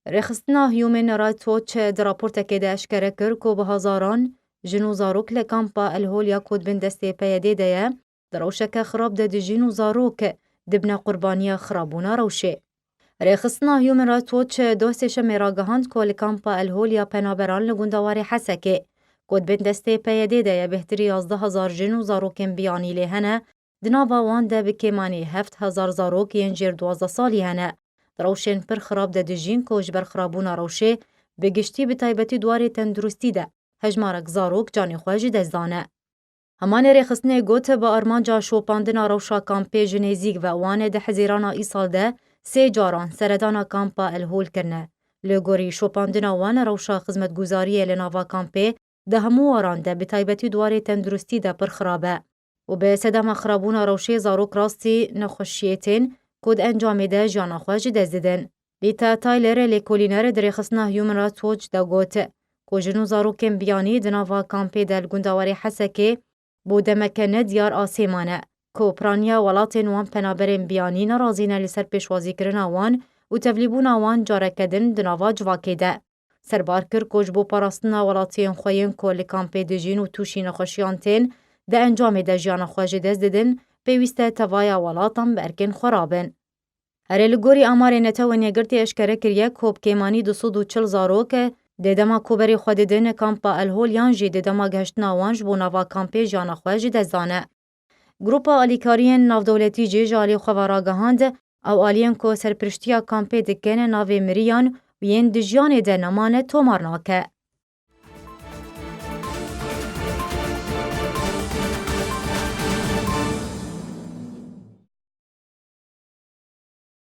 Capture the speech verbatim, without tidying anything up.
Rêxistina Human Rights Watch di raportekê de eşkere kir ku bi hezaran jin û zarok li kampa El Hol ya ku di bin destê P Y D'ê de ye, di rewşeke xirab de dijîn û zarok dibine qurbaniya xirabûna rewşê. Rêxistina Human Rights Watch doh sêşemê ragihand ku li kampa El Hol ya penaberan li gundawarê Hesekê, ku di bin destê P Y D'ê de ye, bêhtirî yazdeh hezar jin û zarokên biyanî lê hene, di nava wan de bi kêmanî heft hezar zarok yên jêr duwazdeh salî hene. Di rewşên pir xirab de dijîn ku ji ber xirabûna rewşê, bi giştî bi taybetî di warê tenduristî de hejmarek zarok canê xwe ji dest dane. Hemanê rêxistinê got, bi armanca şopandina rewşa kampê ji nêzîk ve wan di Hezîrana îsal de sê caran seredana kampa El Hol kirine. Li gorî şopandina wan rewşa xizmetguzariyê li nava kampê di hemû waran de bi taybetî di warê tenduristî de pir xirab e û bi sedema xirabûna rewşê zarok rastî nexweşiyê tên ku di encamê de jiyana xwe ji dest didin. Lîta Tyler, lêkolîner di rêxistina Human Rights Watch de got ku jin û zarokên biyanî di nava kampê de li gundawarê Hesekê bo demeke nediyar asê mane, ku piraniya welatên wan penaberên biyanî nerazî ne li ser pêşwazîkirina wan û tevlîbûna wan careke din di nava civakê de. Serbar kir ku ji bo parastina welatiyên xwe yên ku li kampê dijîn û tûşî nexweşiyan tên, di encamê de jiyana xwe ji dest didin, pêwîst e tevaya welatan bi erkên xwe rabin. Erê, li gorî amarê Netewên Yekgirtî eşkere kiriye ku bi kêmanî du sed û çil zarok di dema ku berê xwe didin kampa El Hol yan jî di dema gihiştina wan ji bo nava kampê jiyana xwe ji dest dane. Grupa alîkariyên navdewletî jî ji alî xwe ve ragihand, ew aliyên ku serpiriştiya kampê dikin navê miriyan û yên di jiyanê de nemane tomar nake.